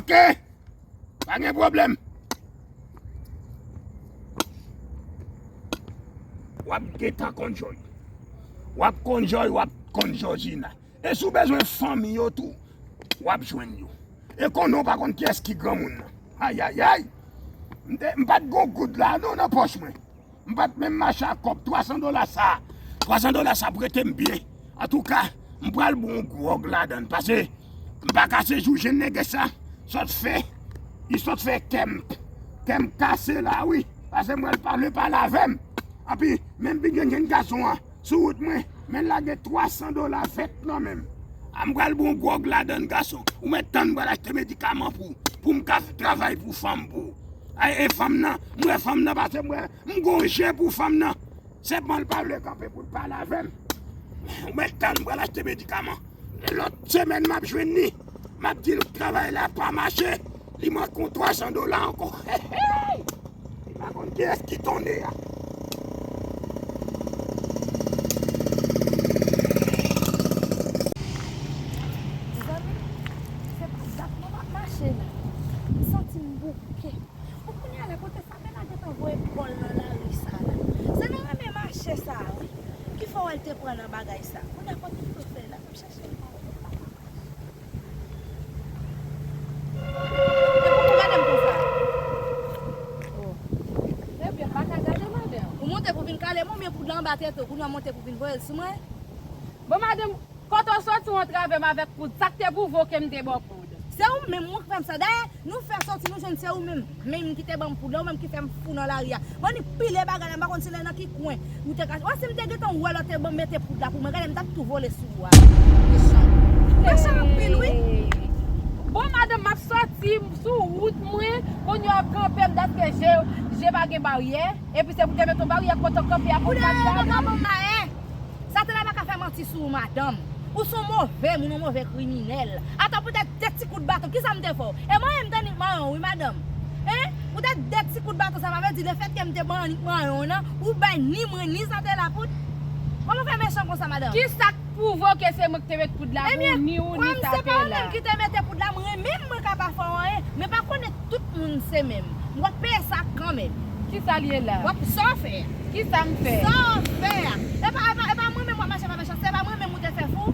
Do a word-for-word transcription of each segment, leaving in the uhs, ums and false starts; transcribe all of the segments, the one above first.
Ke? Pa gen pwoblèm. W ap gentan konn Joy. W ap konn Joy, w ap konn Jòjina. E si w bezwen fanmi yo tou, w ap jwenn yo. E konnen w pa konn kiyès ki granmoun nan. Ayayay! M te, m pa t gon goud la non nan pòch mwen. M pa t menm mache ak kòb twa san dola sa. Twa san dola sa ap rete m byen. Antouka, m pral bwè yon gwòg ladan l, paske m pa ka se jou jwenn nèg sa. Sòt fè, li sòt fè kè m, kè m kase la wi. Paske m pral pale, pale avè m. Anpi, menm pi gen jenn gason an sou wout mwen, men l lage twa san dola vèt nan men m. A m pral bwè yon gwòg ladan l gason. Ou mèt tann m pral achte medikaman pou, pou m ka travay pou fanm pou. Ay, e fanm nan, m wè fanm nan pase m wè, m gon je pou fanm nan. Sèlman l pa vle kanpe pou l pale avè m. Ou mèt tann m pral achte medikaman. Lòt semèn m ap jwenn li. M ap di l travay la pa mache. Li manke yon twa san dola ankò. Hey, hey! Li pa konn kiyès ki tonde a. Zanmi, se pa dat non m ap mache la. M santi m bouke. Bon, kounye a la, kote Satèla gentan voye kò l nan lari sa la. Se nan renmen mache sa a, wi, ki fè w wè l te pran nan bagay sa. Kounye a, kote l te fè la, m ap chèche l pa wè l pa ka mache. E pou ou gade m konsa? Oh. Ebyen, m pa ka gade, madanm. Ou monte pou vin kale m, oubyen poud la anba tèt ou, kounye a w monte pou vin voye l sou mwen? Bon, madanm, kote w soti w antrave m avèk poud? Sa k te pwouve w ke m te ba w poud? Se ou menm wi k fè m sa. Dayè, nou fè soti, nou jwenn se ou menm, menm ki te ban m poud la, ou menm ki fè m fou nan lari a. Ban ni pile bagay la, m pa konn si nan ki kwen ou te kache. Wè, si m te gentan wè lè w te ban m mete poud la pou mwen, gade m t ap tou vole sou ou a. Mechan. Mechan anpil, wi. Bon, madanm, m ap soti sou wout mwen, kounye a w ap kanpe m, daske je, je pa gen baryè, epi se pou te mete yon baryè kote w kanpe a pou m pa gade. Satèla pa ka fè manti sou ou, madanm. Ou se yon move moun, yon move kriminèl. Atò, poutèt de ti kout baton, kisa m te fè w? E manyen m t annik manyen w, wi, madanm. Hein? Poutèt de ti kout baton, sa vle di lefètke m te annik manyen w nan, ou bay ni mwen, ni Satèla poud? Kòman w fè mechan konsa, madanm? Kisa k pwouve w ke se mwen ki te met poud la pou ni ou, ni Satèla? Ebyen, kòm se pa ou menm ki te mete poud la, mwen menm, mwen ka pa fè w anyen. Men pa konnen tout moun se menm. W ap peye sa kanmenm. Kisa l ye la? W ap, sa w fè a? Kisa m fè? Sa w fè a? E pa, e pa, e pa mwen menm w ap mache pa mechan, se pa mwen menm ou te fè fou?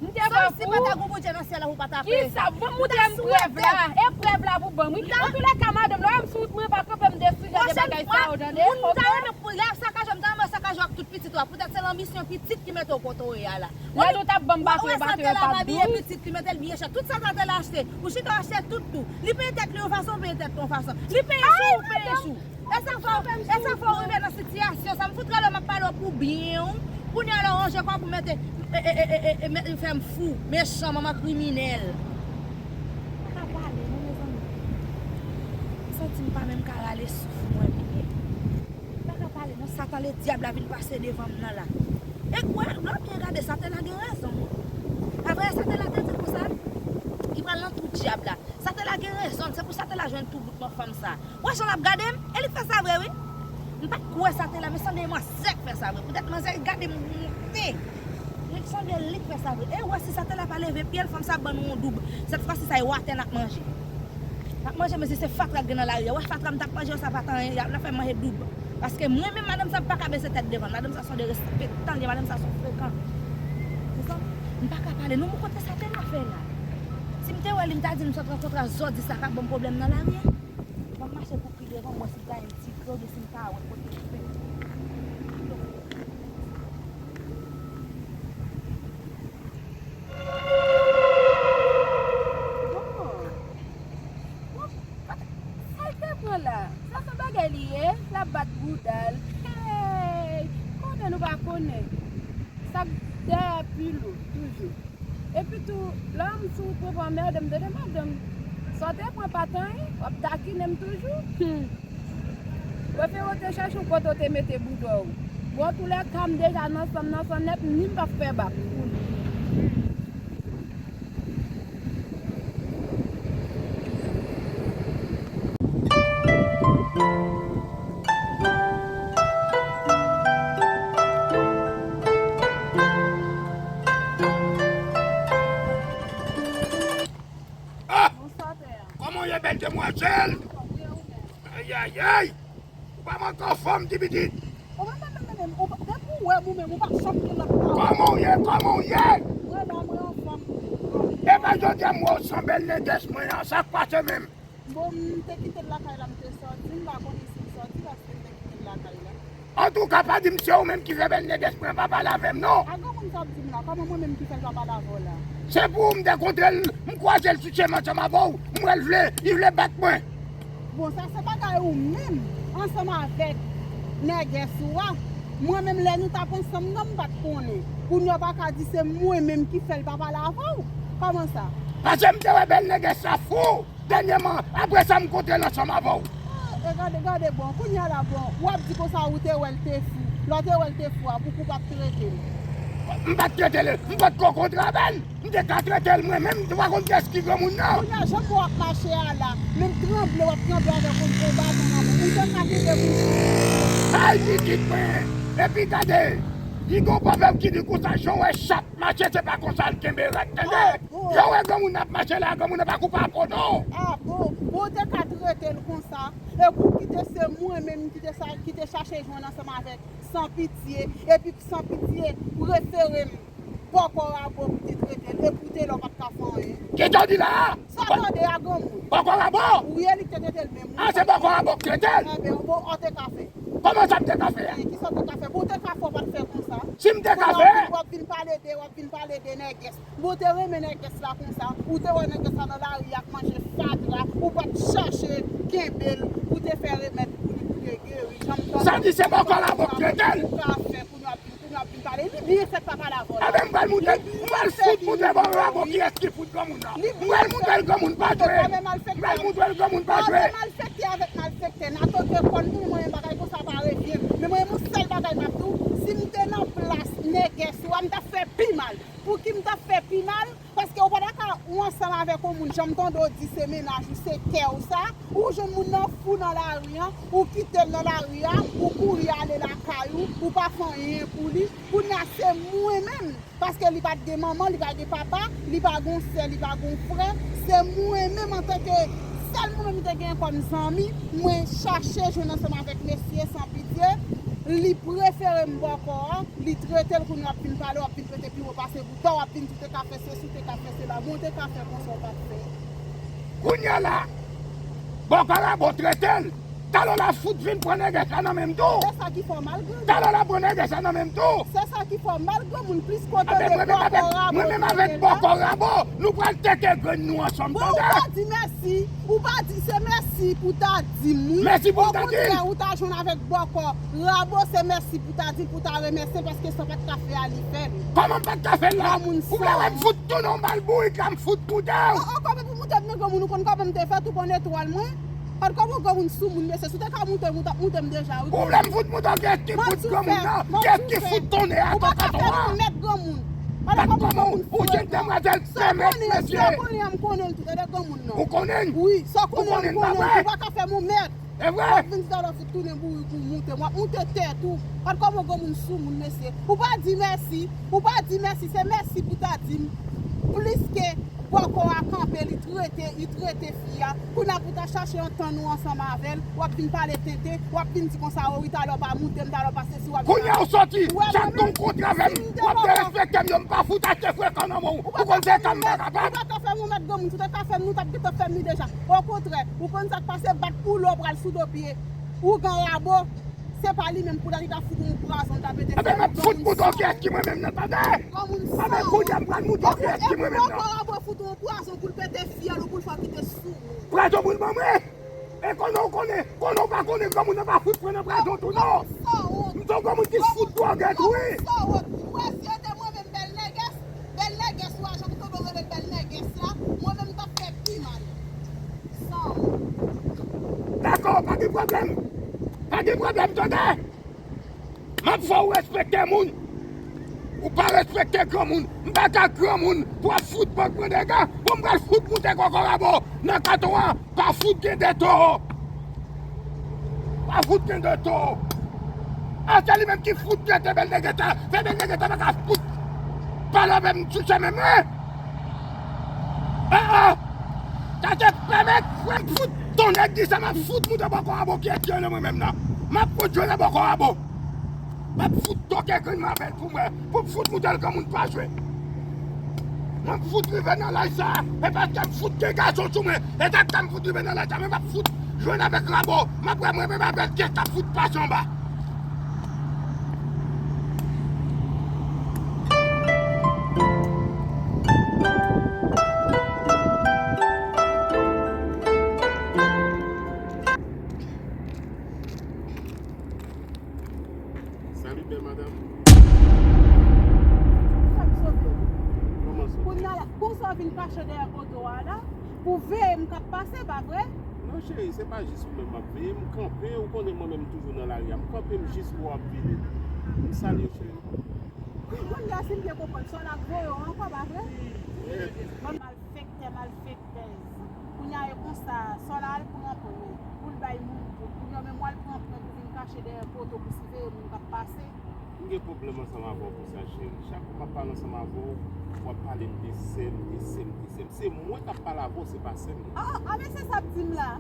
M te fè fou? Si pa ta gon Bondye nan syèl la, ou pa ta peye sa. Kisa? Ban m montre m prèv la. E prèv la pou ban m, wi. Antoulèka, madanm, lè w wè m sou wout mwen, pa kanpe m de sijè de bagay sa yo, tande? Moun ta renmen pou lè sakaje w, m ta renmen sakaje w ak tout pitit ou a. Poutèt se lanbisyon pitit ki mete w kote w ye a la. Lè nou t ap ban m bato, bato yo pa dous. Pitit li mete l byen chè. Tout sa Satèla achte, ou chita w achte tout tou. Li peye tèt li yon fason, ou peye tèt li yon fason. Li peye sou ou, ou peye sou. E sa fè w, e sa fè w rive nan sitiyasyon sa. M fout rele w, m ap pale w pou byen w. Kounye a la w ranje kò w pou mete, e, e, e, e, e, mete fè m fou, mechan, manman kriminèl. Pa ka pale non, mezanmi. M santi m pa menm ka rale souf mwen byen. M pa ka pale non, Satan ledyab la vin pase devan m nan la. E kwè, lè w byen gade, Satèla gen rezon. Avrè, Satèla te di konsa, li pral nan twou dyab la. Satèla gen rezon, se pou Satèla jwenn tou bout nan fanm sa. Wè jan l ap gade m, e li k fè sa vre wi. M pa t kwè Satèla, men sanble manzè k fè sa vre. Poutèt manzè gade m monte. Men sanble li k fè sa vre. E wè si Satèla pa leve pye l, fanm sa ap ban nou yon doub. Sèt fwa si sa e watè n ap manje. N ap manje, men si se fatra k gen nan lari a, wè fatra m t ap manje yo, sa pa t anyen, y ap, n ap fè m manje doub. Paske mwen menm, madanm sa m pa ka bese tèt devan l. Madanm sa se yon derespektan l ye, madanm sa se yon frekan. Ou konprann? M pa ka pale non, men kote Satèla fè la? Si m te wè li, m ta di l m sot rankontre ak zòdi sa k ap ban m pwoblèm nan lari a. M ap mache pou pi devan, m wè si m ta yon ti gwo, si m ta wè kote l fè. Bon. Bon, sa l te pran la? Sa se bagay li ye, l ap bat bouda l. Hey! Konnen nou pa konnen. Sa k dèyè pi lou, toujou. Epi tou, lè m sou pwen pou anmède m, tande madanm, sa w te pran pa t anyen, w ap takinen m toujou. Hmm. Prefere w te chèche yon kote w te mete bouda w. Bon, antoulèka, m deja nan san m, nan san nèt, ni m p ap fè bak. Ah! Bonswa, pè. Kòman Tel. Ayayay. Ou pa manke anfòm, ti pitit. Ou pa menm, menm, menm, ou pa, depi ou wè m ou menm, ou pa janm gen lòt pawòl. Kòman w ye? Kòman w ye? Mwen la, mwen anfòm. E pa jodi a m wè w san bèl nègès mwen an, sa k pase menm? Bon, m te kite l lakay la, m te sòti, m pa konnen si m sòti, paske m te kite l lakay la. Antouka, pa di m se ou menm ki fè bèl nègès mwen an pa pale avè m, non. A granmoun sa ap di m la, kòman mwen menm ki fè l pa pale avè w la? Se pou ou m te kontre l, m kwaze l sou chemen ansanm avè w, m wè l vle, li vle bat mwen. Bon, sa se bagay ou menm, ansanm avèk nègès ou a. Mwen menm, lè nou t ap ansanm nan, m pa t konnen. Kounye a w pa ka di se mwen menm ki fè l pa pale avè w. Kòman sa? Paske m te wè bèl nègès sa fou dènyèman, apre sa m kontre l ansanm avè w. Ah, e gade, gade, bon, kounye a la, bon, w ap di konsa ou te wè l te fou. Lè w te wè l te fou a, poukisa w pa t trete l? M pa t trete l, m pa t ko kontre avè l. M te ka trete l mwen menm, m te pa konn kiyès ki granmoun nan. Kounye a, jan w ap mache a la, menm tranble, w ap tranble avèk yon gwo baton nan men w. Ou te ka kenbe moun. Ay, pitit mwen! Epi gade, li gon pwovèb ki di konsa, jan w wè chat mache, se pa konsa l kenbe rat, tande? Ah, bon. Jan w wè granmoun ap mache la, granmoun nan pa koupe a po non. Ah, bon, bon, w te ka trete l konsa, epi w kite se mwen menm ki te sa, ki te chache jwenn ansanm avèk Sanpitye, epi Sanpitye prefere m bòkò Rabo pou te trete l, epi w te la w pa t ka fè anyen. Kisa w di la a? Sa w tande a granmoun? Bòkò Rabo? Wi, e li k te trete l menm. Ah, se bòkò Rabo k trete l? Enben, bon, w te ka fè. Kòman sa m te ka fè a? E, kisa w te ka fè? Bon, w te ka fè, w pa t fè konsa. Si m te ka fè? Kounye a w ap vin pale de, w ap vin pale de nègès. Bon, w te renmen nègès la konsa. Ou te wè nègès la nan lari ap manje fatra. Ou pa t chache kenbe l pou te fè remèd pou li, pou te geri. Janm tande. Sa di se bòkò Rabo k trete l? Ou ka fè, kounye a w ap vin, kounye a w ap vin pale. Li byen fèt pa pale avè w la. Enben, m pral montre, m pral fout montre bòkò Rabo kiyès ki fout granmoun nan. M pral montre l granmoun pa jwe. M pral montre l granmoun pa jwe. Malfektè avèk malfektè, n a toke kò n pou mwen, bagay konsa pa revyen. Men mwen, yon sèl bagay m ap di w, si m te nan plas nègès ou a, m t ap fè pi mal. Pouki m t ap fè pi mal? Paske ou pa ta ka ou ansanm avèk yon moun, jan m tande w di se mennaj ou, se kè w sa, ou jwenn moun nan fou nan lari a, ou kite l nan lari a, ou kouri ale lakay ou, ou pa fè anyen pou li. Kounye a se mwen menm, paske li pa t gen manman, li pa gen papa, li pa gen sè, li pa gen frè, se mwen menm antanke sèl mwen menm m te gen kòm zanmi, mwen chache jwenn ansanm avèk mesye Sanpitye, li prefere m bòkò a, li trete l, kounye a w ap vin pale, w ap vin trete pi wo pase bouda, w ap vin di w te ka fè sesi, w te ka fè sela, bon, w te ka fè konsa, w pa t fè. Kounye a la, bòkò Rabo trete l, talè w la fout vin pran nègès la nan men m tou. Se sa ki fè w mal granmoun. Talè w la pran nègès la nan men m tou. Se sa ki fè w mal granmoun, plis kote de bòkò Rabo. Mwen menm avèk bòkò Rabo, nou pral tete grenn nou ansanm, tande? Bon, ou pa di mèsi, ou pa di se mèsi pou ta di m wi. Mèsi pou ta di m. Okontrè, ou ta jwenn avèk bòkò Rabo, se mèsi pou ta di l, pou ta remèsye l, paske sa w pa t ka fè a, li fè l. Kòman m pa t ka fè l la? Granmoun san wont. Ou vle wè m fout tounen w bal bourik la, m fout moute w? Oh, oh, kòman pou moute m nan granmoun, ou konn kòman m te fèt, ou konn etwal mwen? Gad kòman granmoun soumoun, mesye, si w te ka moute m, ou t ap moute m deja, wi. Ou vle m fout moute w, kiyès ki fout granmoun nan? Kiyès ki fout tounen a? Ou pa ka fè m mèt granmoun. Gad kòman ou jèn demwazèl fè mèt, mesye. Sa w konnen, sa w konnen an, m konnen l tou, tande granmoun nan. Ou konnen l? Wi, sa w konnen an, m konnen l tou, ou pa ka fè m yon mèt. E vre? W ap vin di talè w fout tounen bourik ou moute m, w ap moute tèt ou. Gad kòman granmoun soumoun, mesye. Ou pa di mèsi, ou pa di mèsi, se mèsi pou ta di m. Plis ke bòkò a kanpe, li trete, li trete fi a. Kounye a pou ta chache antann ou ansanm avè l, w ap vin pale tenten, w ap vin di konsa, o wi, talè w pa moute m, talè w pa sesi, w ap vin. Kounye a w sòti, chak kou w kontre avè m, w ap derespekte m, yo, m pa fout achte frekan nan men w. Ou konn se sa m pa kapab. Ou pa ka fè m yon mèt granmoun, si w te ka fè m, nou t ap gentan fè m li deja. Okontrè, ou konn sa k pase, bat pou lè w pral sou do pye ougan Rabo, se pa li menm pou ta li ta fout yon pwazon, ta pete fè yon granmoun san wont. Enben, m ap fout mouton kiyès ki mwen menm nan, tande? Granmoun san wont. Enben, kounye a m pral mouton kiyès ki mwen menm nan. Epi bòkò Rabo fout yon pwazon pou l pete fyèl ou, pou l fè w kite sou ou. Pwazon pou l ban mwen? E konnen w konnen, konnen w pa konnen, granmoun nan pa fout pran nan pwazon tou non. Granmoun san wont. M se yon granmoun ki fout dwòg tou wi. Granmoun san wont. Ou wè si yo te mwen menm bèl nègès, bèl nègès ou a, jan m tonbe rele l bèl nègès la, mwen menm m t ap fè pi mal. San wont. Dakò, pa gen pwoblèm. Pa gen pwoblèm, tande. M ap fè w respekte moun. Ou pa respekte granmoun. M pa ka granmoun pou w ap fout ban mwen dega. Bon, m pral fout moute kòkò Rabo nan katon an. Pa fout gen de towo. Pa fout gen de towo. A, se li menm ki fout trete bèl nègès la. Fè bèl nègès la pa ka fout pale avè m sou chemen mwen. A, a. Sa te pèmèt frè m fout Tonnè di sa, m ap fout moute bò kò a bò ki etye nan mwen menm nan. M ap fout jwe nan bò kò a bò. M ap fout toke grenn mavel pou mwen, pou m fout moute l granmoun pa jwe. Mwen m fout rive nan laj sa, e paske m fout gen gason sou mwen, e sa k fè m fout rive nan laj sa, men m ap fout jwenn avèk rabo, m ap wè mwen menm avèk kès k ap fout pase anba. Salut, belle madame. Sa m sove w? Kòman sove? Kounye a la, konsa w vin kache dèyè poto a la, pou veye m k ap pase, pa vre? Non, cheri, se pa jis ou menm m ap veye. M kanpe, ou konnen mwen menm toujou nan lari a. M kanpe, m jis wè w ap vini. M salye w, cheri. Kounye a, si m byen konprann, sa w la voye w ankò, pa vre? Wi. Malfektè, malfektèz. Kounye a, e konsa, sa w la al pran pwen pou l bay moun pou. Kounye a, menm w al pran pwen pou vin kache dèyè poto pou siveye moun k ap pase. M gen pwoblèm ansanm avè w pou sa, cheri. Chak fwa m ap pale ansanm avè w, w ap pale m de sè m, de sè m, de sè m. Se mwen k ap pale avè w, se pa sè m nan. Ah, ah, men se sa w ap di m la.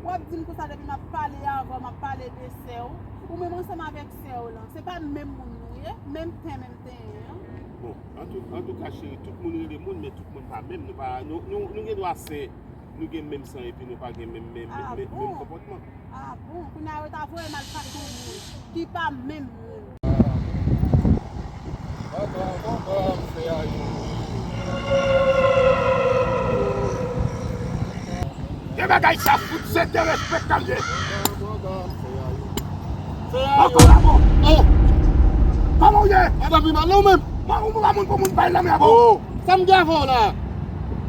W ap di m konsa depi m ap pale avè w, m ap pale de sè w. Ou menm ansanm avèk sè w lan. Se pa menm moun nou ye, menm ten, menm tenyen an. Bon, antou, antouka, cheri, tout moun rele moun, men tout moun pa menm. Nou pa, nou, nou, nou gen dwa sè, nou gen menm san, epi nou pa gen menm, menm, menm, menm, menm konpòtman. Ah bon? Kounye a yo ta voye m al kache yon moun ki pa menm moun. Gen bagay sa fout se derespektan l ye. Ankò la bon. Oh. Kòman w ye? Madanm pi mal non menm. Mwen ou pa moun pou moun bay lanmè a bon. Oh. Sa m gen avè w la?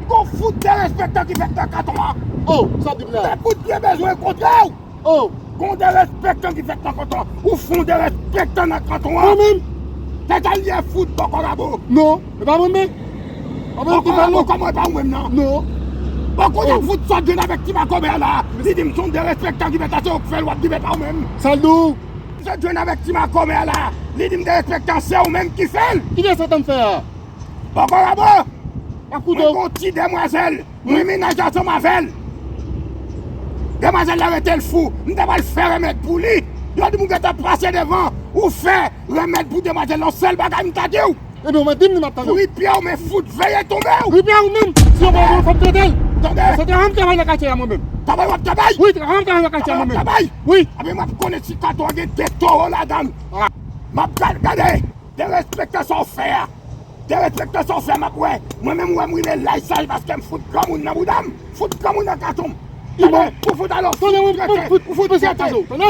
Gon fout derespektan ki fèt nan kanton an. Oh, sa w di m la? Fè fout byen bezwen kontre w. Oh. Gon derespektan ki fèt nan kanton an. Ou fon derespektan nan kanton an. Mwen menm? Tèt al yè fout bòkò rabo. Non, e pa mwen menm. Bòkò rabo, kòman e pa ou menm nan? Non. Bòkò y ap fout sòt jwenn avèk ti makomè la. Li di m son derespektan ki fèt la, se ou k fè l, w ap di m e pa ou menm. Sa l di w? Sòt jwenn avèk ti makomè la. Li di m derespektan se ou menm ki fè l. Ki derespektan m fè a? Bòkò rabo. Mwen gon ti demwazèl. Mwen mennaj ansanm avè l. Demwazèl la rete l fou. M ta pral fè remèd pou li. Yo di m ou gentan pase devan. Ou fè remèd pou demwazèl la. Yon sèl bagay m ta di w. Ebyen, ou mèt di m li m ap tande w. Kouri pye w, men fout veye tonbe w. Kouri pye w menm. Si yo pa w fòk trete l. Tande. Se travay m travay nan katye a mwen menm. Travay w ap travay? Wi, travay m travay nan katye a mwen menm. Travay w ap travay? Wi. Ebyen, m ap konnen si katon an gen de towo ladan l. Ah. M ap gad, gade. Derespektan sa w fè a. Derespektan sa w fè m ap wè. Mwen menm ou wè m rive laj sa e paske m fout granmoun nan bouda m. Fout granmoun nan katon m. Tande, ou fout alò, tande, ou fout trete, ou fout trete. Tande,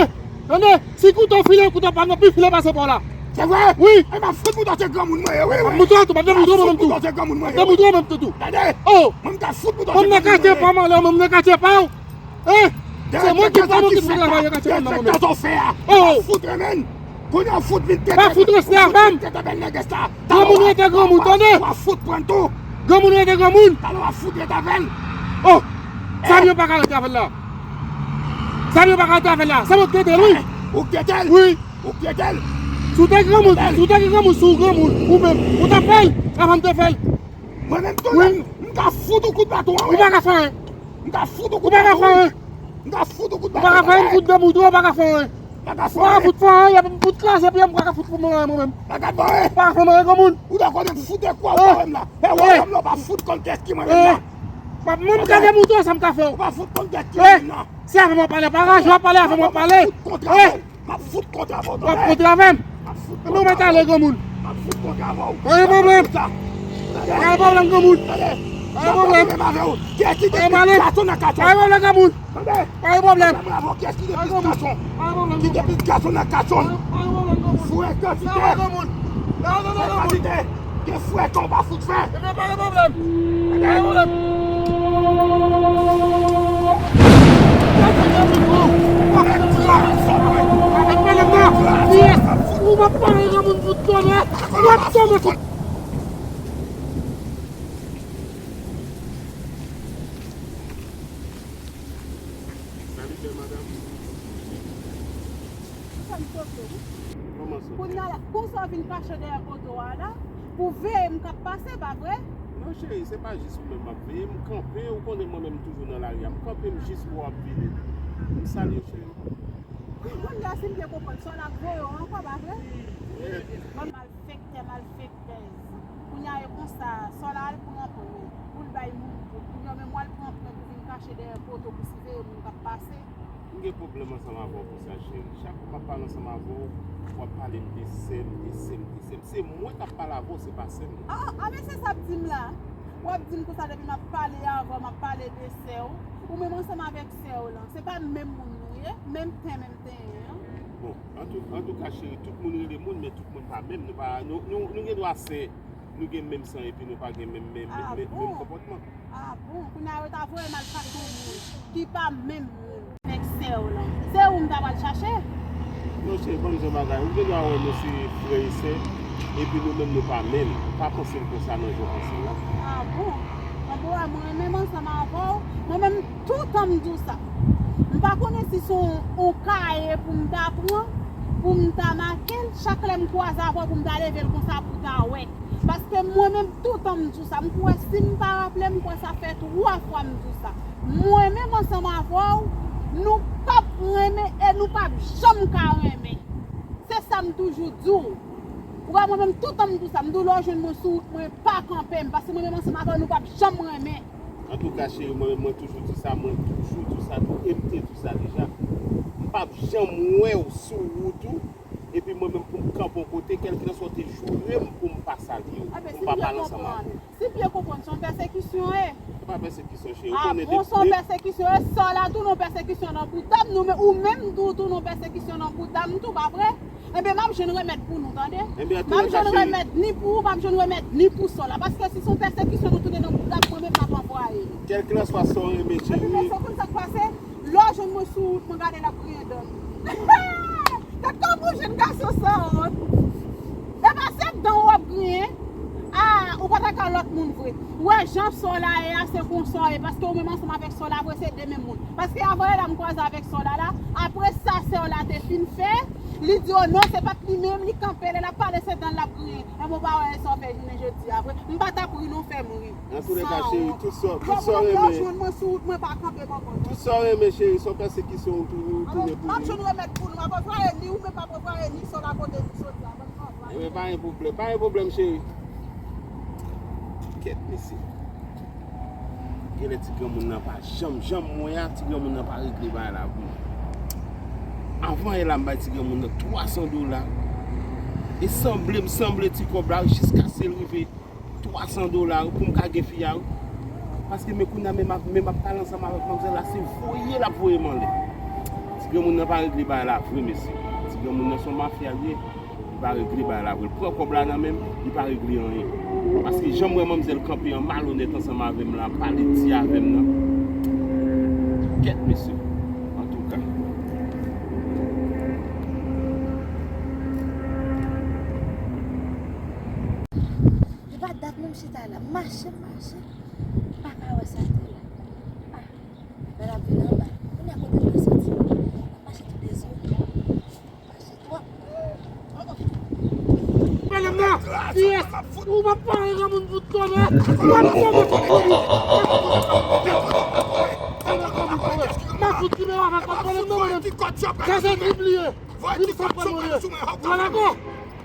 tande, si kouto file, kouto pa m nan pi file pase pa w la. Se vre? Wi. E m ap fout mouton se granmoun mwen ye, wi, wi. M ap mouton tou, m ap demoutwo mwen menm tou. M ap fout mouton se granmoun mwen ye, wi. M ap demoutwo mwen menm tou tou. Tande. Oh. Mwen m ka fout mouton se granmoun mwen ye. Mwen m nan katye pa w, mwen m nan katye pa w. Hein? Se mwen ki, se mwen ki pou travay nan katye pa m nan mwen menm. Derespektan sa w fè a. Oh. Fout renmen. Kounye a w fout vin tete. Pa fout rete avè m. Granmoun rete granmoun, tande. W ap fout pran tou. Granmoun rete granmoun. Talè w ap fout rete avè l. Oh. Sa m yo pa ka rete avè l la. Sa m yo pa ka rete avè l la. Se mwen ki tete l, wi. Ou k tete l? Wi. Ou k tete l? Si w te granmoun, si w te gen granmoun, si w granmoun, ou menm, ou t ap fè l, avan m te fè l. Mwen menm tou, m ka fout ou kout baton an, wi. Ou pa ka fè anyen. M ka fout ou kout baton, wi. M ka fout ou kout baton, wi. Ou pa ka fè anyen, m fout de mouton, ou pa ka fè anyen. Ou pa ka fout fè anyen, epi m fout kraze pye m, ou pa ka fout pou mwen anyen mwen menm. Ou pa ka fè mwen anyen granmoun. Ou ta konnen fout e kwa ou pa wè m la. E wè m la, ou pa fout konn kiyès ki mwen menm la. M ap menm gade mouton, sa m ka fè w. Ou pa fout konn kiyès ki mwen menm la. Se avè m w ap pale, pa raje w ap pale, avè m w ap pale. M ap fout kontre avè w, tande. W ap kontre avè m? M ap fout kontre avè w. Ebyen, ou mèt ale, granmoun. M ap fout kontre avè w. Pa gen pwoblèm. Pa gen pwoblèm, granmoun. Pa gen pwoblèm. Kiyès ki gen plis gason nan katye? Pa gen pwoblèm, granmoun. Tande. Pa gen pwoblèm. Mwen avè w, kiyès ki gen plis gason? Pa gen pwoblèm. Ki gen plis gason nan katye? Pa gen pwoblèm, granmoun. Fou e kantite. Fou e kantite. Gen fou e tan w pa fout fè. Ebyen, pa gen pwoblèm. Pa gen pwoblèm. Ou pa pale granmoun pou tonè. W ap tonbe sou. Salut, belle madame. Sa m sove w? Kòman sove? Kounye a la, konsa w vin kache dèyè poto a la, pou veye m k ap pase, pa vre? Non, Cheri, se pa jis ou menm m ap veye, m kanpe, ou konnen mwen menm m toujou nan lari a. M kanpe, m jis wè w ap vini. M salye w, cheri. Kounye a, si m byen konprann, Sòl ap voye w ankò, pa vre? Malfektè, malfektèz. Kounye a, e konsa, Sòl al pran pwen pou l bay moun pou, pou yo menm al pran pwen pou vin kache dèyè poto pou siveye moun k ap pase. M gen pwoblèm ansanm avè w pou sa, cheri. Chak fwa m ap pale ansanm avè w, w ap pale m de sè m, de sè m, de sè m. Se mwen k ap pale avè w, se pa sè m nan. Ah, ah, men se sa w ap di m la. W ap di m konsa depi m ap pale avè w, m ap pale de sè w. Ou menm ansanm avèk sè w lan. Se pa menm moun nou ye, menm ten, menm tenyen an. Bon, antou, antouka, cheri, tout moun rele moun, men tout moun pa menm. Nou pa, nou, nou, nou gen dwa sè, nou gen menm san, epi nou pa gen menm, menm, menm, menm, menm konpòtman. Ah bon? Kounye a yo ta voye m al kache yon moun ki pa menm moun avèk sè w lan. Se ou m ta pral chache? Non, cheri, ban m di w yon bagay. Ou gen dwa wè nou se frè e sè, epi nou menm nou pa menm. Pa panse l konsa nan jan w panse l la. Ah bon? Bon, bon, mwen menm ansanm avè w, mwen menm toutan m di w sa. M pa konnen si se yon, yon kaye pou m ta pran, pou m ta make l, chak lè m kwaze avè w pou m ta leve l konsa pou w ta wè. Paske mwen menm, toutan m di w sa, m kwè si m pa raple, m kwè sa fè twa fwa m di w sa. Mwen menm ansanm avè w, nou p ap renmen e nou p ap janm ka renmen. Se sa m toujou di w. Ou wè, mwen menm, toutan m di w sa, m di w lè w jwenn mwen sou wout, mwen pa kanpe m, paske mwen menm ansanm avè w, nou p ap janm renmen. Antouka, cheri, mwen menm, mwen toujou di sa, mwen toujou di sa tou, e m te di sa deja. M p ap janm wè w sou wout ou, epi mwen menm pou m kanpe yon kote, kèlkeswa w te joure m pou m pa salye w, pou m pa pale ansanm avè w. Si m byen konprann, se yon pèsekisyon, e? Se pa pèsekisyon, cheri. Ah bon, se yon pèsekisyon, e? Sè w la tou, nan pèsekisyon nan bouda m, nou, men ou menm tou, tou nan pèsekisyon nan bouda m tou, pa vre? Enben, m ap jwenn remèd pou nou, tande. M ap jwenn remèd ni pou ou, m ap jwenn remèd ni pou Sòl la. Paske si se yon pèsekisyon nou tounen nan bouda m, mwen menm m ap anvwaye nou. Kèlkeswa sa w renmen, cheri. Epi, men sa w konn sa k pase? Lè w jwenn mwen sou wout, mwen gade l ap griyen dan l. Gad kòman yon jèn gason sanwont. E pa se dan w ap griyen. Ah, ou pa ta ka lòt moun vre. Ou wè jan Sòl la ye a, se konsa w ye. Paske ou menm ansanm avèk Sòl la vre, se de menm moun. Paske avè la m kwaze avèk Sòl la la, apre sa sè w la te fin fè, li di, "Oh non, se pa t li menm, li kanpe, lè l ap pale, se dan l ap griyen." Enben, ou pa wè sa w fè jounen jodi a vre? M pa t ap ri non, fè m ri. Antouleka, cheri, tout sa, tout sa w renmen. Lè w jwenn mwen sou wout, mwen pa kanpe m ankò non. Tout sa w renmen, cheri, se yon pèsekisyon ou tou, ou tounen pou li. M ap jwenn remèd pou nou, m ap anvwaye ni ou menm, m ap anvwaye ni Sòl la kote nou soti a, ban m anvwaye. Enben, pa gen pwoblèm, pa gen pwoblèm, cheri. Kèt, mesye. Genlè ti granmoun nan pa janm, janm mwen a, ti granmoun nan pa regle bagay la pou mwen. Avan yè la, m bay ti granmoun nan twa san dola. E sanble m sanble ti kòb la jiskaske l rive twa san dola pou m ka gen fi a, wi. Paske men kounye a, men m ap, men m ap pale ansanm avèk manmzèl la, se voye l ap voye m anlè. Ti granmoun nan pa regle bagay la vre, mesye. Ti granmoun nan se yon mafya l ye. Li pa regle bagay la vre. L pran kòb la nan men m, li pa regle anyen. Paske jan m wè manmzèl kanpe an malonèt ansanm avè m la, pale di avè m nan. Kèt, mesye. Antouka. Li pa dat menm chita la. M mache, m mache. M pa ka wè sa te la. Ah, men l ap vin anba. Kounye a kote m dwe soti? M ap mache tou dezòdone. Pale m nan! Yes! Ou m ap pale granmoun pou tòlè! M ap pale granmoun pou tòlè! M ap fout nimewo avèk, m ap pale m nan, mwen menm. Sa se tripliye! Li m konprann mwen ye. Ou wè la non?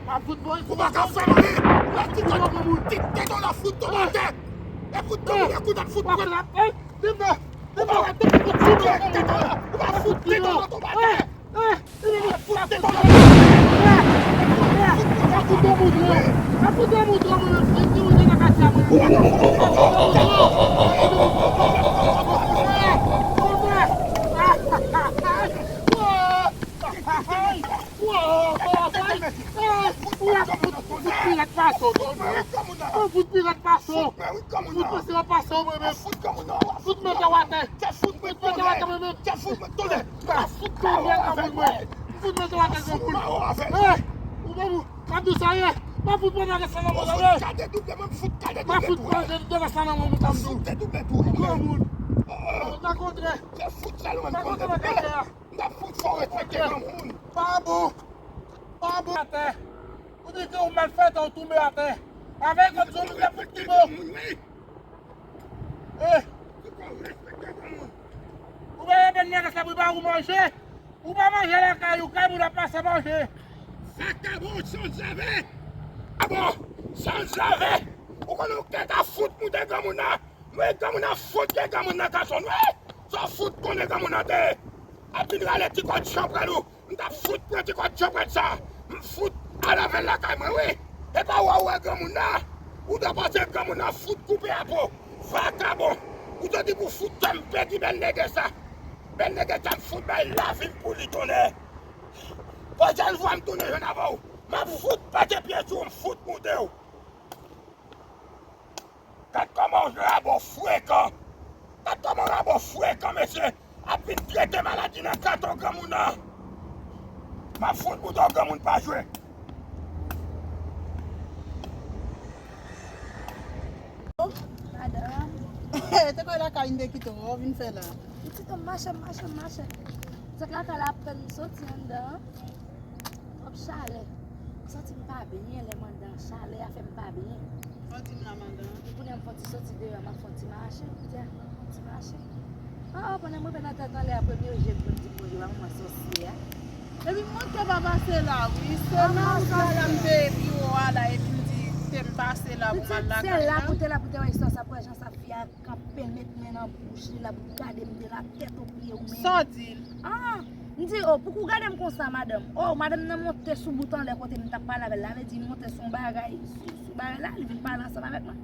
M ap fout voye. Ou pa ka fè m anyen! Lè ti kòt ti tete w la fout tonbe atè! E fout tonbe kout ap fout pran. Ou pa wè tete kout ti tete w la! Ou pa fout tete w la tonbe atè! Ou ap fout, fout pirèt pase w, tonton. Ou ap fout pirèt pase w. Fout pase w, pase w, mwen menm. Fout mete w atè. Fout mete w atè, mwen menm. Fout mete w atè, granmoun mwen. Fout mete w atè, granmoun. Hey! Ou menm, ou, m ap di w sa ye. M ap fout pran nan rès la nan mwen, tande. M ap fout pran nan rès la nan mwen, tande. Granmoun. Nan kontre. Nan kontre, nan kontre. M ap fout fè w respekte granmoun. Pa bon. Pa bon atè. Ou di ke ou malfektè, ou tonbe atè. Avèk lòt zòm, ou te fout tonbe. ou manje. Ou pa manje lakay ou, kay moun ap pase manje. Vakabon, sanzave. Vakabon, sanzave. Ou konnen ou te ka fout moute granmoun nan. Mwen granmoun nan fout gen granmoun nan gason. Mwen sa fout konnen granmoun nan te. Ap vin rale ti kòd chanpral ou. M t ap fout pran ti kòd chanpral sa. M fout al avè l lakay mwen, wi. E pa ou a ou wè granmoun nan. Ou dwe panse granmoun nan fout koupe a po. Vakabon. Ou te di pou fout kè m pèdi bèl nègè sa. Bèl nègè sa m fout bay lavi m pou li tonnè. Pwochèn fwa m tounen jwenn avè w, m ap fout pete pye sou ou, m fout moute w. Gad kòman yon rabo frekan. Gad kòman yon rabo frekan, mesye. Ap vin trete maladi nan kato granmoun nan. M ap fout bouton granmoun pa jwe. Madanm. Te kwè lakay m te kite w, w vin fè la. Pitit, m mache, m mache, m mache. Se lakay la ap tann m soti anndan an. Twòp chalè. M santi m pa byen lè m anndan an. Chalè a fè m pa byen. Fò di m la, madanm. Epi kounye a m fò ti soti deyò, m ap fò ti mache. Koute a, m ap fò ti mache. Oh, oh, pandan m rive nan tèt anlè a, premye je m pou m di m bonjou a manman sòsyè a. Epi m manke pa pase la, wi. Se nan wout la, la m te pi wo a la, epi m di, te m pase la pou m al lakay la. Se la pou te la pou te wè istwa sa, pou wè jan sa fi a kanpe met men nan bouch li, l ap gade m de la tèt o pye ou menm. Sa w di l? Ah, m di, oh, pouki w gade m konsa, madanm? Oh, madanm nan monte sou bout anlè kote m t ap pale avè l la, vle di li monte sou yon bagay, sou, sou bagay la, li vin pale ansanm avèk mwen.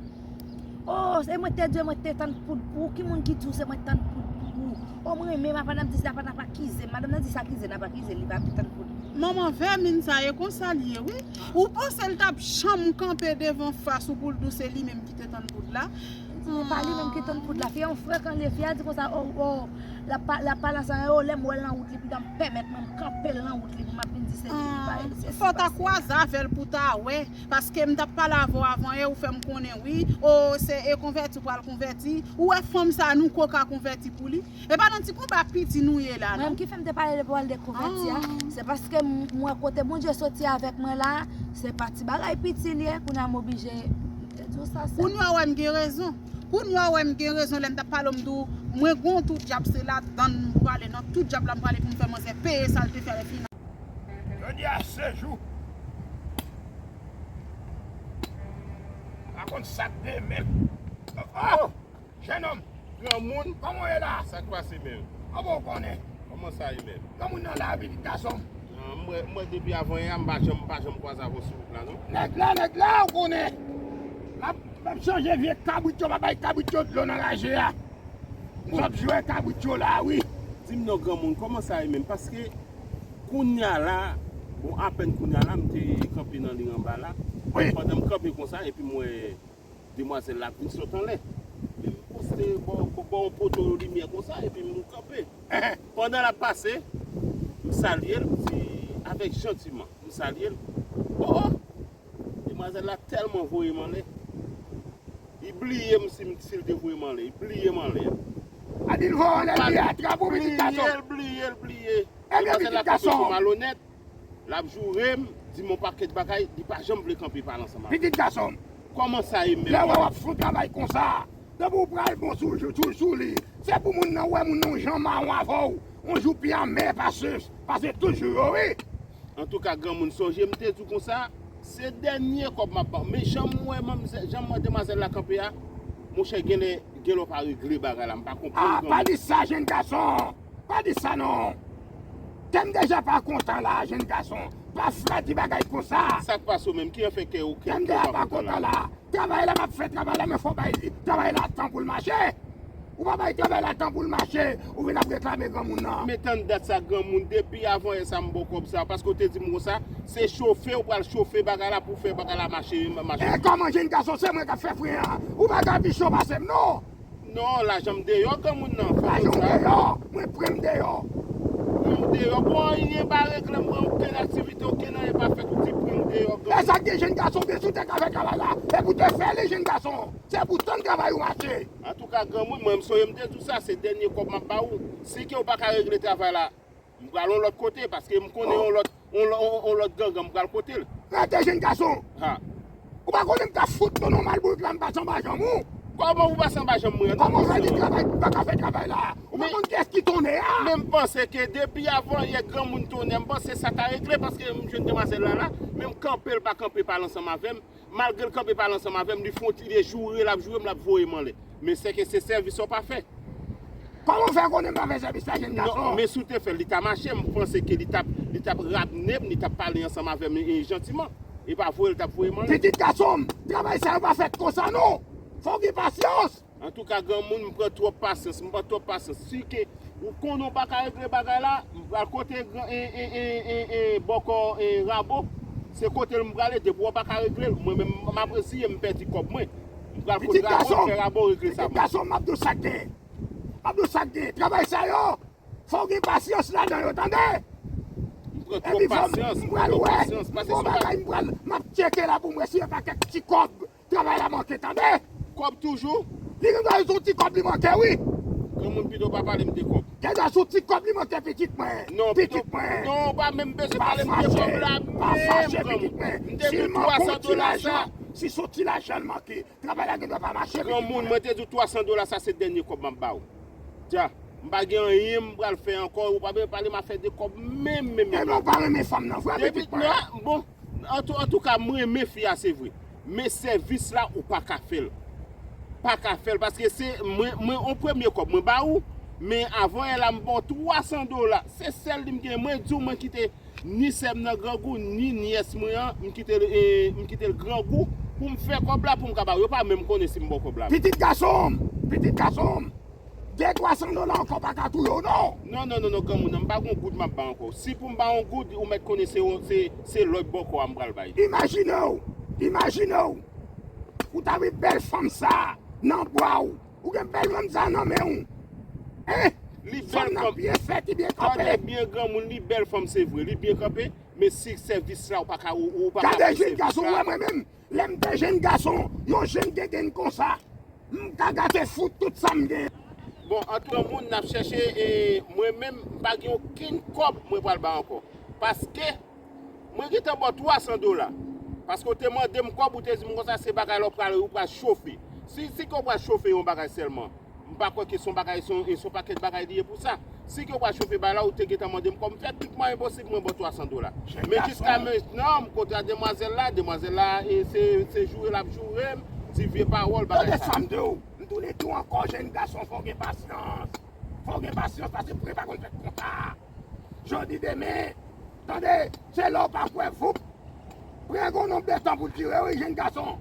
Oh, se mwen te di w, mwen te tann poud pou ou, ki moun ki di w se mwen tann poud pou ou? Oh, mwen renmen m, apa n ap di sa, apa n ap akize m, madanm nan di sa akize n ap akize l, li pa tann poud. Manman vèmin sa, e konsa li ye, wi. Ou panse l t ap janm kanpe devan fas ou pou l di w se li menm ki te tann poud la? Li di, e pa li menm ki tann poud la. Fi a yon frekan li ye, fi a di konsa, oh, oh, l ap pa-, l ap pale ansanm, oh, lè m wè l nan wout li, piga m pèmèt mwen m kanpe l nan wout li pou m ap vin di se li, li pa, se, se pa sa. Fò w ta kwaze avè l pou w ta wè, paske m t ap pale avè w avan yè, ou fè m konnen, wi, oh, se, e konvèti w pral konvèti, ou wè fanm sa a, nou ko ka konvèti pou li. E pa nan ti konba piti nou ye la, non. Mwen menm ki fè m te pale de pawòl de konvèti a, se paske m, m wè kote Bondye soti avèk mwen la, se pa ti bagay piti li ye, kounye a m oblije te di w sa, sè. Kounye a w wè m gen rezon. Kounye a w wè m gen rezon lè m t ap pale w, m di w, mwen gen yon tou dyab, se ladann m prale, nan tou dyab la m prale pou m fè manzè peye sa l te fè lè fini. Jodi a se jou. Pa konn sa k demen. Oh! Jennonm, granmoun, kòman w ye la? Sa k pase menm? Kòman w konnen? Kòman sa ye menm? Granmoun nan la, pitit gason m. Ah, m wè, m wè depi avan yè a, m pa janm, m pa janm kwaze avè w sou wout la, non. Nèg la, nèg la, ou konnen. M ap, m ap chanje vye kabrit yo, m ap bay kabrit yo dlo nan raje a. M sot jwe kabrit yo la, wi. Di m non, granmoun, kòman sa ye menm? Paske kounye a la, bon, apèn kounye a la, m te kanpe nan liy anba la. Wi. Pandan m kanpe konsa, epi m wè demwazèl la ap vin sot anlè. Men m poste bò, bò, bò yon poto limyè konsa, epi m kanpe. Pandan l ap pase, m salye l, m di, avèk jantiman, m salye l. Oh, oh! Demwazèl la tèlman voye m anlè. Li bliye m si m, si l te voye m anlè. Li bliye m anlè. A di l voye w anlè, li atrap ou, pitit gason. Bliye l, bliye l, bliye. Ebyen, pitit gason. Demwazèl la kanpe sou malonèt. L ap joure m, di m yon pakèt bagay, li pa janm vle kanpe pale ansanm avè m. Pitit gason m. Kòman sa ye menm? Lè w wè w ap fè yon travay konsa, depi w pral bon sou, sou, sou, sou li, se pou moun nan wè moun nan yon jan mawon avè w, yon jou pi amè pase, pase tout jou yo, wi. Antouka, granmoun, sonje m te di w konsa, se dènye kòb m ap ba w. Men jan m wè manmzè-, jan m wè demwazèl la kanpe a, monchè, genlè, genlè w pa regle bagay la, m pa konprann granmoun. Ah, pa di sa, jenn gason! Pa di sa non. Kè m deja pa kontan la, jenn gason. Pa fè ti bagay konsa. Sa k pase w menm? Ki afè kè w, kè w pa kontan la? Kè m deja pa kontan la. Travay la, m ap fè travay la, men fò bay travay la tan pou l mache. Ou pa bay travay la tan pou l mache, ou vin ap reklame granmoun nan. Men tann dat sa, granmoun, depi avan yè sa m ba w kòb sa, paske w te di m konsa, se chofe, w pral chofe bagay la pou fè bagay la mache, mache. E kòman jenn gason, se mwen k ap fè fren an? Ou pa ka pi cho pase m non. Non, lajan m deyò, granmoun nan. Lajan w deyò, mwen pran m deyò. Pran m deyò, bon, anyen pa regle, m pran okenn aktivite, okenn anyen pa fèt, ou di pran m deyò, granmoun. E sa k gen jenn gason, gen si w te ka fè travay la, epi w te fè li, jenn gason. Se pou tann travay ou mache. Antouka, granmoun, mwen, m sonje m te di w sa, se dènye kòb m ap ba ou. Si ke w pa ka regle travay la, m pral yon lòt kote, paske m konnen yon lòt, yon lò-, yon, yon lòt gangan, m pral kote l. Rete, jenn gason. Ha. Ou pa konnen m ta fout tonton malbourik la, m pase anba janm ou. Kòman ou pase anba janm mwen an? Kòman w fè gen travay, ou pa ka fè travay la? Ou pa konn kiyès ki Tonè a? Men m panse ke depi avan yè granmoun Tonè, m panse sa ta regle paske m jwenn demwazèl la la, men m kanpe l pa kanpe pale ansanm avè m. Malgre l kanpe pale ansanm avè m, li fè yon ti de joure l ap joure m, l ap voye m anlè. Men sèke se sèvis sa w pa fè. Kòman w fè konnen m pa fè sèvis la, jenn gason? Non, men si w te fè l, li ta mache, m panse ke li t ap li t ap ramne m, li t ap pale ansanm avè m e, e, jantiman. E pa voye l t ap voye m anlè. Pitit gason m, travay sa yo pa fèt konsa non. Fò w gen pasyans. Antouka granmoun, m pran twòp pasyans, m pran twòp pasyans. Si ke ou konnen w pa ka regle bagay la, m pral kote gran e e e e e bòkò e Rabo. Se kote l m prale, depi w pa ka regle l, mwen menm m ap reziye m pèdi kòb mwen. M pral kote Rabo, m fè Rabo regle sa pou mwen. Pitit gason m, m ap di w sa k gen. M ap di w sa k gen. Travay sa yo, fò w gen pasyans ladan yo, tande? M pran twòp pasyans, m pran twòp pasyans. Epi fò m, m pral wè, m gon bagay m pral, m ap tcheke la pou m wè si yon pakèt ti kòb. Travay la manke, tande? Kòb toujou? Li gen dwa se yon ti kòb li manke, wi. Granmoun, pito pa pale m de kòb. Gen dwa se yon ti kòb li manke, pitit mwen. Non, pito, pitit mwen. Non, ou pa menm bezwen pale m de kòb la menm, granmoun. Pa fache, pitit mwen. M te di w twa san dola sa. Si se yon ti lajan l manke, travay la gen dwa pa mache, pitit mwen. Granmoun, mwen te di w twa san dola sa se dènye kòb m ap ba w. Dja, m pa gen anyen m pral fè ankò, ou pa bezwen pale m afè de kòb menm, menm, menm. Ebyen, ou pa renmen fanm nan vre, pitit mwen. Bon, Antou, antouka, m renmen fi a, se vre. Men sèvis la, ou pa ka fè l. Pa ka fè l, paske se mwen, mwen, yon premye kòb mwen ba ou, men avan yè la, m ba w twa san dola. Se sèl li m genyen. Mwen di w, mwen kite ni sè m nan grangou, ni nyès mwen an, m kite l, e, m kite l grangou pou m fè kòb la, pou m ka ba w. Yo pa menm konnen si m ba w kòb la. Pitit gason m, pitit gason m. De twa san dola ankò pa ka touye w non. Non, non, non, non, granmoun, m pa gon goud m ap ba ankò. Si pou m ba yon goud, ou mèt konnen se, se, se lòt bòkò a m pral bay. Imajine w, imajine w, ou ta wè bèl fanm sa nan bra w, ou gen bèl fanm sa nan men w. Hein? Li bèl fanm. Fanm nan byen fèt, li byen kanpe. Tande byen, granmoun, li bèl fanm, se vre, li byen kanpe, men si sèvis la, ou pa ka, ou, ou pa ka fè sèvis la. Gade jèn gason, ou wè mwen menm, lè m te jèn gason, yon jèn gengèn konsa. M ka gate fout tout sa m gen. Bon, ant granmoun n ap chèche, e, mwen menm, m pa gen okenn kòb mwen pral ba ankò. Paske, mwen gentan ba w twa san dola. Paske w te mande m kòb, ou te di m konsa, se bagay la w pral, ou pral chofe. Si, si ke w pral chofe yon bagay sèlman, m pa kwè ke se yon bagay, se yon, se yon pakèt bagay li ye pou sa. Si ke w pral chofe bagay la, ou te gentan mande m kòb, m fè tout mwayen posib mwen ba w twa san dola. Men jiska mentnan, m kontre a demwazèl la, demwazèl la, e se, se joure l ap joure m, di vye pawòl, bagay sa. Tande sa m di w, m tounen di w ankò, jèn gason, fò w gen pasyans. Fò w gen pasyans, paske bri pa konn fèt konsa. Jodi demen, tande, se lè w pa kwè, voup. Pran gon nonb de tan pou l dire, wi, jèn gason.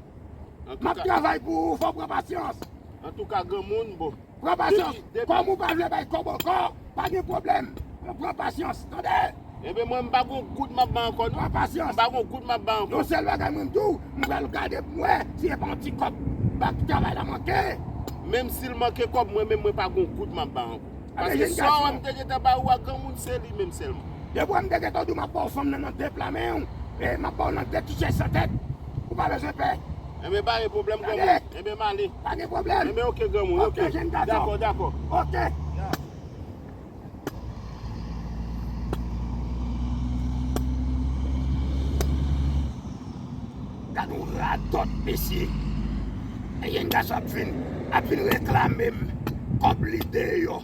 M ap travay pou ou, fò w pran pasyans. Antouka, granmoun, bon. Pran pasyans. Kòm ou pa vle bay kòb ankò, pa gen pwoblèm. Pran pasyans, tande. Ebyen, mwen, m pa gon goud m ap ba ankò, non. Pran pasyans. M pa gon goud m ap ba ankò. Yon sèl bagay, mwen, m di w, m pral gade pou m wè si se pa yon ti kòb bak travay la manke. Menm si l manke kòb, mwen menm, mwen pa gon goud m ap ba ankò. Paske sa w wè m te gentan ba ou a, granmoun, se li menm sèlman. Depi w wè m te gentan di w m ap ba w fanm nan nan de pla men w, e m ap ba w nan de ti chèz san tèt, ou pa bezwen pè. Enben, pa gen pwoblèm, granmoun. Enben, m ale. Pa gen pwoblèm. Enben, oke, granmoun, oke. Oke, jèn gason. Dakò, dakò. Oke. Gad yon radòt, mesye. E jèn gason ap vin, ap vin reklame m kòb li deyò.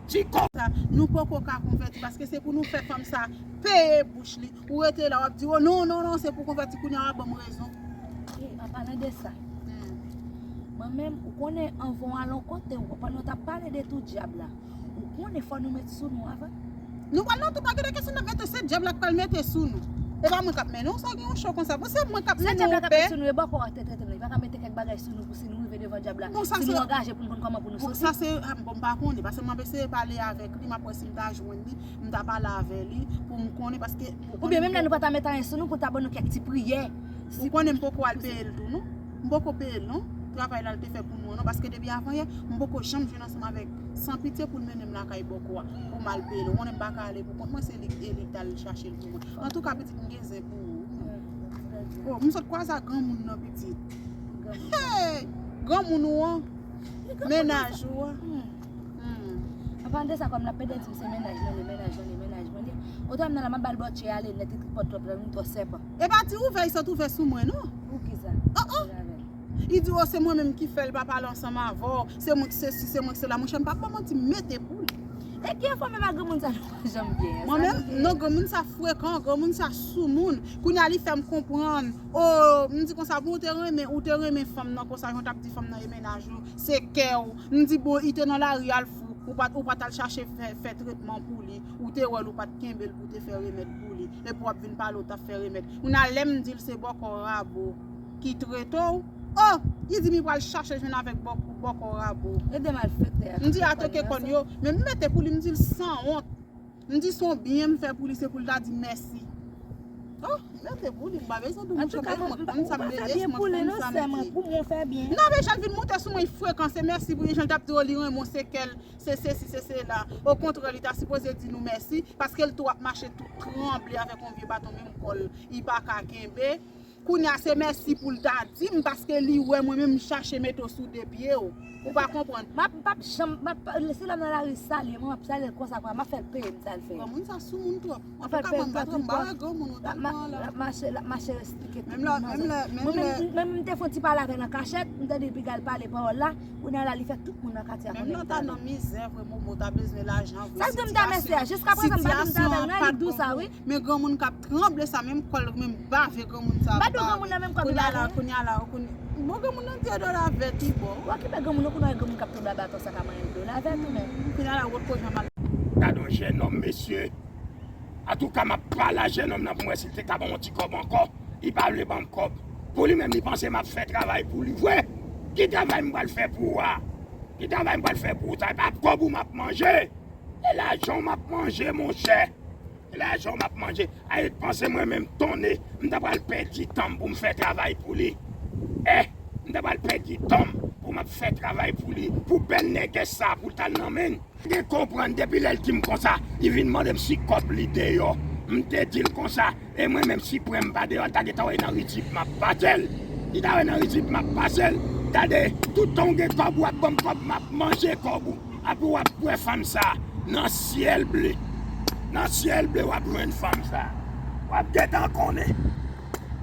Ti kòb. Sa, nou poko ka konvèti, paske se pou nou fè fanm sa peye bouch li. Ou rete la, w ap di, o non, non, non, se pou konvèti, kounye a w ap ban m rezon. E, an palan de sa, mwen menm, ou konnen, anvan w al yon kote, ou konprann, nou t ap pale de tou dyab la. Ou konnen, fò nou met sou nou avan. Nou pral nan tou, pa gen de kesyon n ap mete, se dyab la k pral mete sou nou. E pa mwen k ap mennen w, sa w gen yon cho konsa. Bon, se mwen k ap mennen w pè. Se dyab la k ap met sou nou, e bòkò a te trete nou, li pa ka mete kèk bagay sou nou pou si nou rive devan dyab la, si nou angaje pou n konn kòman pou nou soti. Bon, sa se, ah, bon, m pa konnen, paske m ap eseye pale avèk li, m ap wè si m ta jwenn li, m ta pale avè li, pou m konnen, paske. Oubyen menm lè nou pa ta met anyen sou nou, pou l ta ban nou kèk ti priyè. Ou konnen m poko al peye l tou, non? M poko peye l, non? Travay la l te fè pou nou an, non? Paske depi avan yè, m poko janm jwenn ansanm avèk San Pitye pou l mennen m lakay bòkò a, pou m al peye l. Ou konnen m pa ka ale pou kont mwen, se li, e li k t al chache l pou mwen. Antouka, pitit, m gen zen pou ou. Oh, m sot kwaze ak granmoun nan, pitit. Hey! Granmoun ou an, mennaj ou an. An palan de sa, kòm l ap pede di m se mennaj mwen li, mennaj mwen li, mennaj mwen li. Kote m nan la, m ap ba l bòtje ale nèt, li tripòt twòp, li twò sèpan. E pa ti ouvè, li sot ouvè sou mwen, non. Poukisa? Oh, oh. Li di, o, se mwen menm ki fè l pa pale ansanm avè w, se mwen ki sesi, se mwen ki sela. Monchè, m p ap ba w manti, m mete pou li. E ki enfòme pa granmoun sa nou pa janm gen? Mwen menm, non, granmoun sa frekan, granmoun sa soumoun. Kounye a li fè m konprann, o, m di konsa, bon, ou te renmen, ou te renmen fanm nan konsa, jan w t ap di fanm nan e mennaj ou, se kè w. M di, bon, li te nan lari al fou, ou pa t, ou pa t al chache fè, fè tretman pou li, ou te wè l, ou pa t kenbe l pou te fè remèd pou li, epi w ap vin pale w t ap fè remèd. Kounye a lè m di l se bòkò Rabo ki trete w, o, li di m li pral chache jwenn avèk bòk-, bòkò Rabo. Ede malfektè a. M di a toke kòn yo, men m mete pou li, m di l sanwont. M di se yon byen m fè pou li, se pou l ta di mèsi. O, m mete pou li, m pa bezwen di w monchè, m konn sa m bezwen, m konn sa m di. Pou mwen fè byen. Non, men jan l vin moute sou mwen, li frekan, se mèsi pou li, jan l t ap di w li renmen w, se kè l, se sesi, se sela. Okontrè, li ta sipoze di nou mèsi, paske l tou ap mache tou tranble avèk yon vye baton menm kò l, li pa ka kenbe. Kounye a se mèsi pou l ta di m, paske li wè mwen menm m chache mete w sou de pye w. Ou pa konprann. M ap, m p ap janm, m ap, si lòm nan lari salye mwen, m ap salye l konsa kwa, m ap fè l peye m sa l fè. Granmoun sa soumoun twòp. Antouka, mwen m pa twò, m pa wè granmoun otan mwen la. L ap mache, l ap mache esplike tout moun nan zòn. Mwen menm, mwen menm m te fè yon ti pale avè l an kachèt, m tande l piga l pale pawòl la, kounye a la li fè tout moun nan katye a konnen m pale. Menm lè w ta nan mizè vre, Momo, w ta bezwen lajan vre, sitiyasyon an pa t bon. Sa l di m ta mèsi a, jiskaprezan m pa di m ta mèsi a, li di w sa wi. Men granmoun k ap tranble sa, menm kò l, menm bave granmoun sa ap bave. Kounye a la, kounye a la, kounye, bon, granmoun nan di e dola vèt li bon. W okipe granmoun nan, kounye a granmoun k ap tranble a baton sa ka manyen dola vèt ou menm. Kounye a la, wòt ko jan mal. Gade yon jennonm, mesye. Antouka, m ap pale a jennonm nan pou m wè si l te ka ban m yon ti kòb ankò. Li pa vle ban m kòb. Pou li menm, li panse m ap fè travay pou li vre. Ki travay m pral fè pou ou a? Ki travay m pral fè pou ou? Sa e pa kòb ou m ap manje. E lajan w m ap manje, monchè. E lajan w m ap manje. A, e panse mwen menm, tonnè, m ta pral pèdi tan m pou m fè travay pou li. E, m ta pral pèdi tan m pou m ap fè travay pou li, pou bèl nègès sa, pou l t al nan men l. Gen konprann, depi lè l di m konsa, li vin mande m si kòb li deyò. M te di l konsa, e mwen menm si pwen m pa deyò, l ta gentan wè nan ridib m ap pase l. Li ta wè nan ridib m ap pase l. Gade, tout tan w gen kòb, w ap ban m kòb, m ap manje kòb ou. Apre w ap wè fanm sa nan syèl ble. Nan syèl ble w ap jwenn fanm sa. W ap gentan konnen.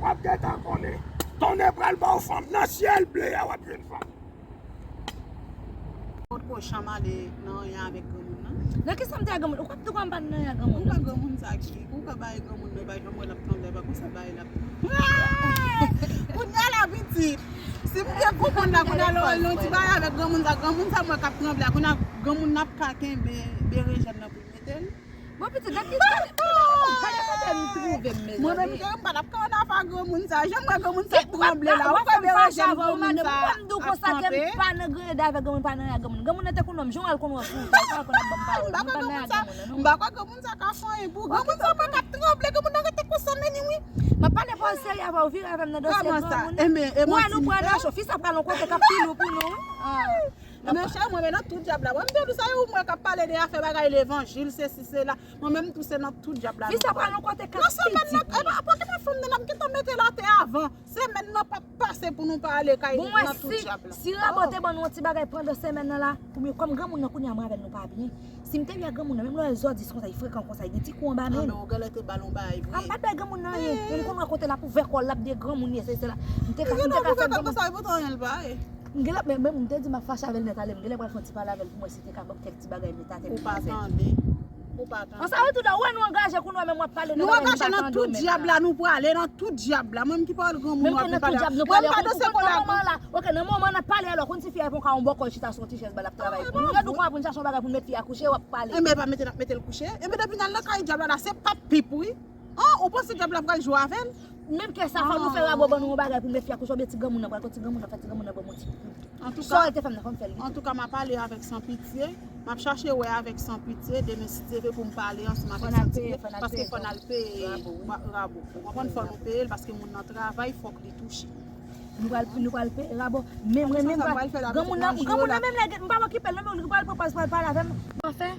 W ap gentan konnen. Tonnè pral ba w fanm nan syèl ble a, w ap jwenn fanm. Potko janm ale nan anyen avèk granmoun nan. Nan kisa m te ak granmoun? Ou kwè m te kwè m pa t nan anyen ak granmoun nan? Ou kwè granmoun sa ki, ou kwè bay granmoun nan, bay janm wè l ap tranble, pa konsa bay l ap. Kounye a la pitit. Si m te konprann la, kounye a lè w al nan yon ti bagay avèk granmoun sa, granmoun sa m wè k ap tranble a, kounye a granmoun nan ap ka kenbe berejèn nan pou l mete l. Bon, pitit, nan ki, gade kote m twouve m, mezanmi. Mwen menm, m pa t ap ka nan afa granmoun sa. Jan m wè granmoun sa ap tranble la, ou kwè berejèn granmoun sa ap kanpe? M pa nan griyade avèk granmoun, pa nan anyen ak granmoun. Granmoun nan te konn wè m, jan w al konn wè m, ou pa al konn ap ban m pawòl. M pa nan anyen ak granmoun nan, non. M pa kwè granmoun sa ka fè anyen pou ou. Granmoun sa pa t ap tranble, granmoun nan rete konsa, men wi. M ap pale pawòl serye avè w, vire avè m nan dosye granmoun nan. Ou wè nou pran nan cho, fi sa pral yon kote k ap pi lou pou nou, wi. Mezanmi, mwen menm nan tout dyab la. Mwen m te di sa, e ou m wè k ap pale de afè bagay levanjil, sesi, sela. Mwen menm tou se nan tout dyab la nou pral. Fi sa pral yon kote k ap pi di pou nou. Nan semèn nan, e pa, poukisa fanm nan ap gentan mete l atè avan? Semèn nan p ap pase pou nou pa ale kay nan tout dyab la. Bon, mwen si, si Rabo te ban nou yon ti bagay pandan semèn nan la, pou mwen, kòm granmoun nan kounye a mwen avè l nou pa byen. Si m te byen ak granmoun nan, menm lè w wè Zòdis konsa, li frekan konsa, li gen ti kou anba men l. A, men ou genlè te ba l yon bagay vre. A, m pa t bay granmoun nan anyen. Men m konn wè kote l ap ouvè kò l, l ap di granmoun ye, se, se la. M te ka, m te ka fè granmoun. M genlè, men, men m te di m ap fache avè l nèt ale, m genlè pral fè yon ti pale avè l pou m wè si te ka ban m kèk ti bagay m met atè pou m pa fè. Ou pa tande. Ou pa tande. Konsa, wi, toutan, ou wè nou angaje kounye a, menm w ap pale nan bagay nou pa tande menm. Nou angaje nan tout dyab la, nou prale nan tout dyab la. Mwen menm ki pawòl granmoun w ap vin pale. Menm ke nan tout dyab, nou prale. Mwen m pa danse kò la. Nan moman n ap pale a la, konn si fi a pran yon bòkò chita sou yon ti chèz ba l ap travay pou nou. Gade ou konn ap vin chache yon bagay pou n met fi a kouche, w ap pale. Enben, pa mete n ap mete l kouche. Enben, depi n al nan kay dyab la, la, se p ap pip, wi. An, ou panse dyab la pral jwe avè l? Menm ke sa, fò nou fè Rabo ban nou yon bagay pou met fi a kouche, oubyen ti granmoun nan pral, ti granmoun nan fè ti granmoun nan ban m yon ti kout. Antouka, sa w te fè m nan, fò m fè l tou. Antouka, m ap ale avèk San Pitye. M ap chache wè avèk San Pitye demen si Dye vle pou m pale ansanm avèk San Pitye, paske fò n al peye Rabo. Ou konprann? Fò nou peye l paske moun nan travay, fòk li touche. Nou pral, nou pral peye Rabo. Men mwen menm, granmoun nan, granmoun nan menm lè m pa okipe l non, men li pral pran pòz pral pale avè m. Anfen,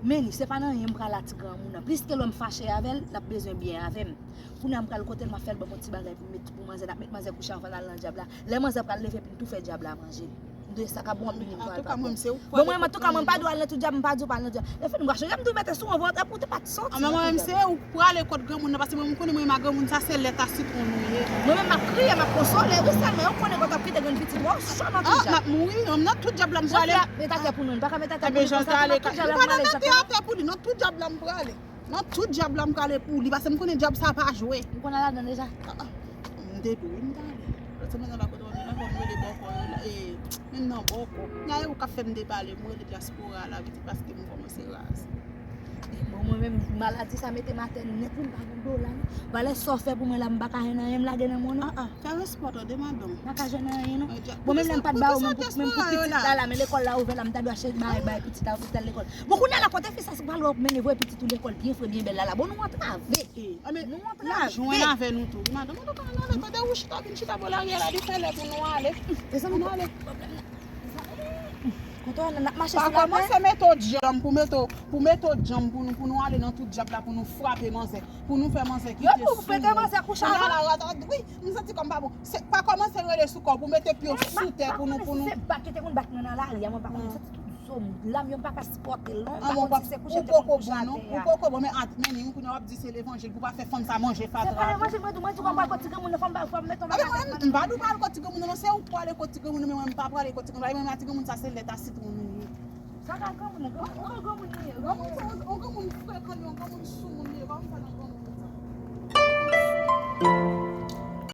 men li, se pa nan anyen m pral a ti granmoun nan. Pliske lè m fache avè l, l ap bezwen byen avè m. Kounye a m pral kote l, m ap fè l ban m yon ti bagay pou m met pou manzè, n ap met manzè kouche anvan n al nan dyab la. Lè manzè pral leve, epi n tou fè dyab la manje. M Sa ka bon, ap vini. Antouka, mwen, se ou k pral. Bon, mwen, antouka, mwen pa dwe al nan tout djab, m pa dwe al nan tout djab. Lè fini, m pa chanje, m tou mete sou yon vant, pou te pa t soti. Mwen, mwen, se ou k pral kot granmoun nan, paske mwen, m konnen mwen, ma granmoun sa, se lèt a sitwon nou ye. Mwen menm, m ap kriye, m ap konsole, wi, sèlman, yo konnen kòm w ap kite grann pitit, w ap cho nan tout djab. M ap mouri, nan tout djab la, m prale. Met atè pou nou, n pa ka met atè pou li konsa, nan tout djab la, m prale, atè pou li, nan tout djab la, m prale. Nan tout djab la, m prale pou li, paske m konnen djab sa pa jwe. M konn al ladan deja. M te dwe, m t ale. Lòt semèn nan, la kote w ap vin ankò, m rele bòkò yo la, e, menm nan bòkò. N a e ou k ap fè m depale, m rele dyaspora la, pitit, paske m kòmanse raze. Bon, mwen menm, maladi sa mete m atè nèt, wi, m pa gen dola, non. Valè sa w fè pou mwen la, m pa ka jwenn anyen, m lage nan mwen, non. Ah, ah, fè respè w, tande, madanm. M pa ka jwenn anyen, non. Bon, menm lè m pa t ba ou, menm pou, menm pou pitit la, la, men lekòl la ouvè la, m ta dwe achte bay, bay pitit la, pou l lekòl. Bon, kounye a la, kote fi sa, se pral wè w mennen voye pitit ou lekòl byen fre, byen bèl la, la. Bon, nou antrave. Nou antrave. L ap jwenn avè nou tou. Madanm, nou pa ann ale, tande, ou chita, vin chita bò lari a la, li fè lè pou nou ale. Ann ale. Kote w nan ap mache sou latè? Pa kòmanse mete w djanm pou mete w, pou mete w djanm pou nou, pou nou ale nan tout djab la, pou nou frape manzè, pou nou fè manzè kite sou nou. Yo pou fete manzè kouche avan. Wi, m santi kòm pa bon. Se, pa kòmanse rele sou kò w pou mete pye w sou tè pou nou, pou nou. Se bat ki te konn bat mwen nan lari a, mwen pa konn, m santi tout zo m, lam yo m pa ka sipòte l non, m pa konn si se kouche te konn kouche atè a. Ou poko bon, men at, men ni, kounye a w ap di se levanjil pou pa fè fanm sa manje fatra. Se pa levanjil, mwen di, mwen di w pa pral kot ti granmoun nan, fanm pa, fanm met yon bagay nan tèt mwen. Mwen m pa di w pral kot ti granmoun nan, non, se ou k pwale kot ti granmoun nan, men mwen m pa prale kot ti granmoun nan, men ti granmoun sa se lèt a sitwon nou ye. Sa ka granmoun nan, granmoun, yon granmoun li ye. Granmoun sa, yon granmoun frekan, yon granmoun soumoun li ye, pa konn sa nan granmoun.